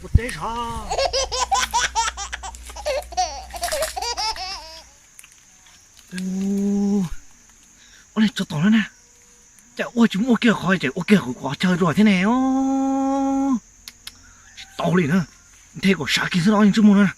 Ua teb sav. Ua li tso tom no na. Cas ua tsis muaj ua kiag qhov, cas ua kiag qhov chaw dua thiab ne. Tsis tau li na. Nthe kom sav kiag xwb los yeej tsis muaj na.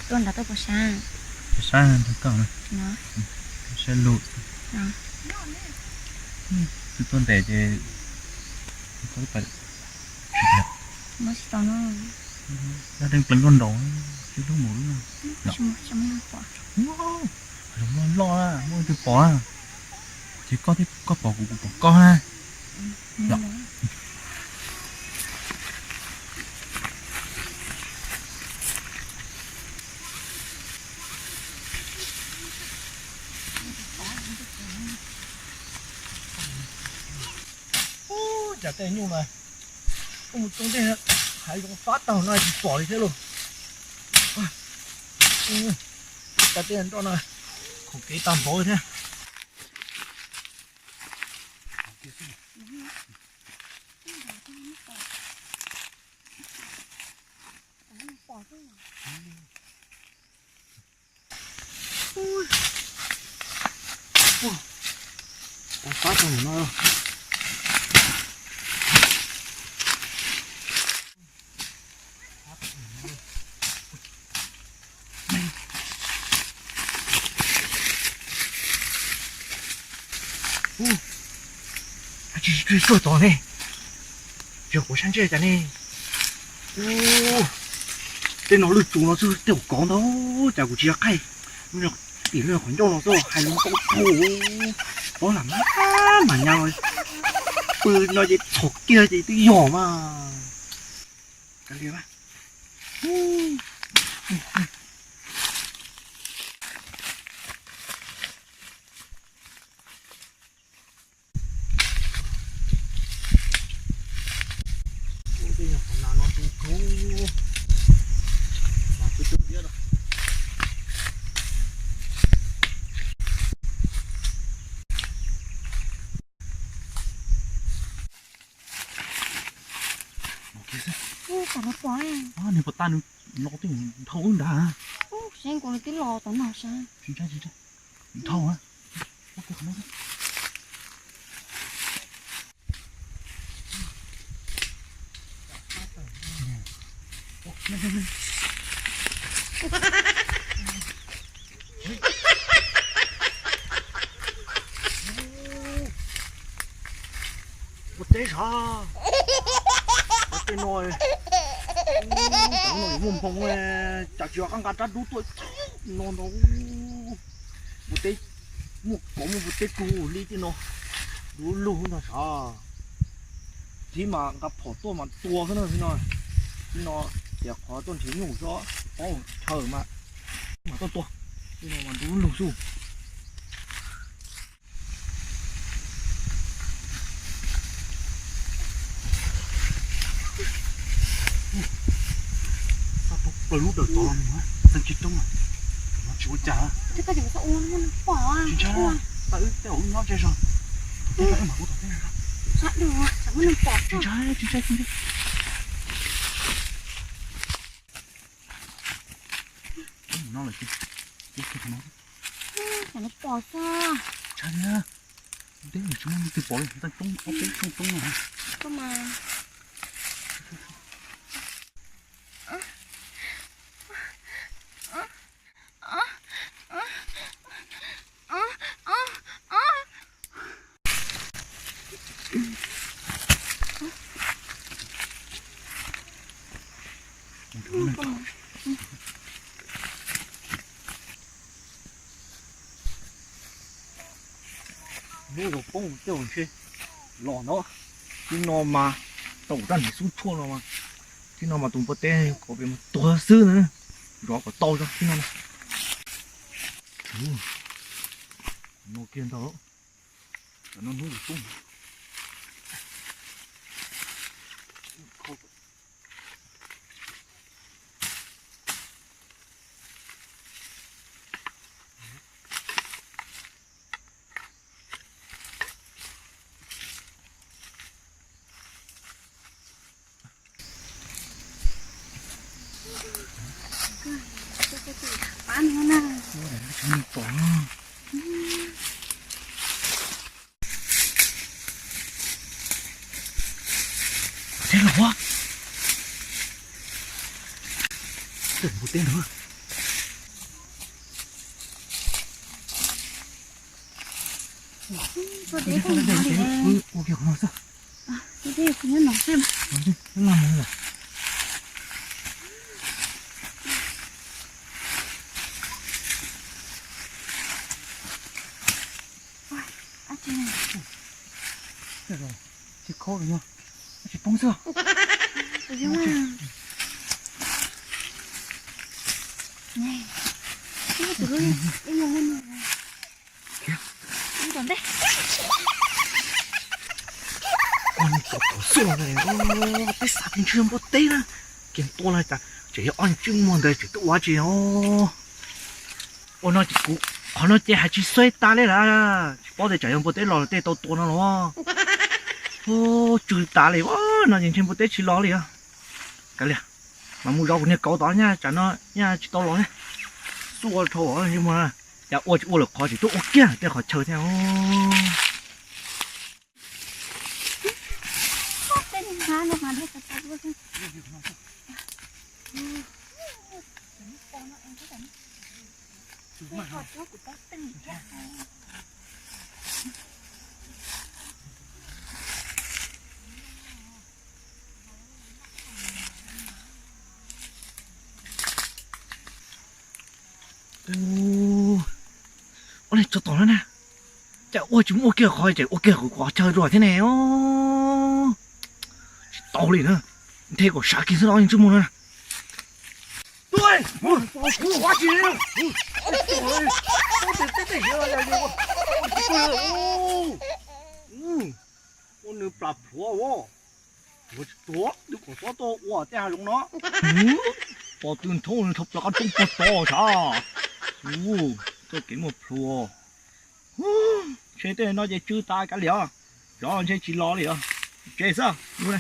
Tuaj nrad tuaj puas sab? Puas sab nrog koj na. Sab lug. Twb tuaj ntes ces dab deej pleev luaj nraud, twb hlub mus lub no. Zoo loj loj na, muaj ib tug pom na. Ces koj thiab koj pom kuv, kuv pom koj na. Ub, cas tej nyuj na, mus txog tej hav zoov fab tag no tsis pom li thiab lauj. Cas tej nroj no khoom kev tag npaum thiab. Ua fab tau no. Tsis tsuag tod ne, yog kuv sab ntsej cas ne. Tej no lwj tsus no xwb tej kov ntau, cas kuv tsis yog qaij. Tim lub qhov ncauj no xwb hais lus ntau dhau, pob lam mas mas nyas los pw no ces txhom kiag ces twb yog mas. Nws puas tag nws no twb dhau wb nrad. Seb kuv twb los tom no sab. Tsis ntshai, tsis ntshai. Dhau na. Ua teb sav, ua tej no, cov no yuav muaj hmoo, cas tsis yog qab nqa rab dub tuaj no ntau. Ua teb muaj kov muaj ua teb kub li tej no, dub lug ntag sav. Tib mas nqa phom tuaj mas tua xwb na, tib no, tib no, tias qhov tuaj nrhiav nyuj xwb, paub chaw mas, mas tuaj tua, tib no mas dub lug xwb. Plaws lub dawm tod los mus, txeeg tsis roob, tsis ua cas. Tsis ntshai, tau wb tej zaum wb nyob ze zog, tsis ntshai, tsis ntshai, tsis ntshai. No lawm ces, no pom xwb. Ntshai li na. Teb tsis muaj leej twg pom li, tseem tsoob ob peb xyoos tsoob no. Hnub zaus poob tej zaum ntshe los ntag. Tib no mas tau kuv rab hniav xub tshuaj no mas, tib no mas tus npua teb kom peb mus tuag xwb na. Zov kom tau zog tib no na. No kiag ntag. Tam no hnub zaus poob. Pab no na. Teb los ua. Teb los ua. Ua kiag qhov no xwb. Ua kiag qhov no xwb. Tsis khaub los yog tsis poob xwb. Ua nws tom tom xwb los, peb xav tias ntshe yog npua teb na, ces tua los cas tseem yog ob ntsej muag ntawd tseem tuaj ua tsi os. Ua no ces kuv qhov no ces hais tsis xav tas li lawm, tsis paub tias tsam yog npua teb los tej tau tua no los. Tsw tas li, no ces ntshe npua teb tsis los li os. Kav liam, mas mus zov kuv niag kauv tod nyaj, tsam no nyaj tsis tau los ne. Xub ua dhau, cas ua tsis ua lwm qhov tseem tuaj ua kiag tej qhov chaw thiab. Ua li tso tom no na, cas ua tsis muaj ua kiag qhov, ces ua kiag qhov chaw dua thiab ne. Tsis tau li na, nthe kom sawv kiag xwb los ntsej muag no na. Ua nws plam plhuav, ua tsis tuag twb kom xob tuaj ua tej hav zoov no. Pom tw nthoob nws thov plhuav qab roob pog tod sav. Tuaj kev muaj plhuav. Ntshe tej no ces tsw tas kav liam, zov los ntshe tsis los li os. Tsev xwb.